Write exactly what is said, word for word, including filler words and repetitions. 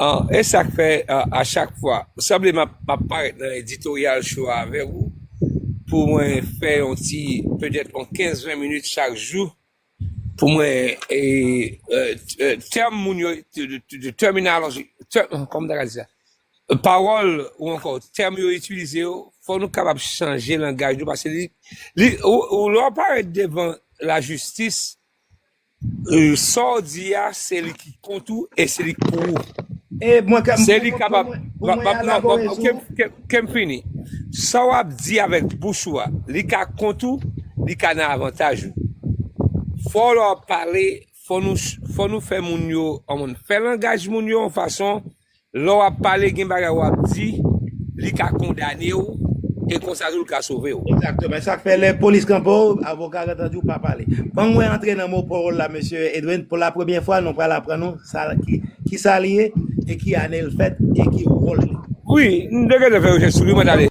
Ah, e sa k fè, ah, a chak fwa, sanble m ap, m ap parèt nan editoryal show avèk ou, pou mwen fè yon ti, petèt yon kenz ven minit chak jou, pou mwen, e, e, e, tèm moun yo, de, de, de terminology, tèm, kòman ta ka di sa? Pawòl ou ankò tèm yo itilize yo, fò nou kapab chanje langaj nou, paske li, li, ou, ou, lè w parèt devan lajistis, e, sa w di a, se li ki kont ou e se li k pou ou. E mwen ka Se li kapab. Pou mwen, Ke, Alagorezo, ke, ke m fini. Sa w ap di avèk bouch ou a, li ka kont ou, li ka nan avantaj ou. Fò lè w ap pale, fò nou, fò nou fè moun yo, anmon, fè langaj moun yo yon fason, lè w ap pale, gen bagay w ap di, li ka kondane w, e konsa tou l ka sove w. Egzakteman. Sa k fè lè polis kanpe w, avoka gentan di w pa pale. Ban mwen antre nan mo pawòl la, mesye Edwin. Pou la premyè fwa, nou pral aprann nou sa ki, ki sa li ye, e ki ane l fèt, e ki wòl li. Wi, m te gentan fè rechèch sou li, mwen t ale.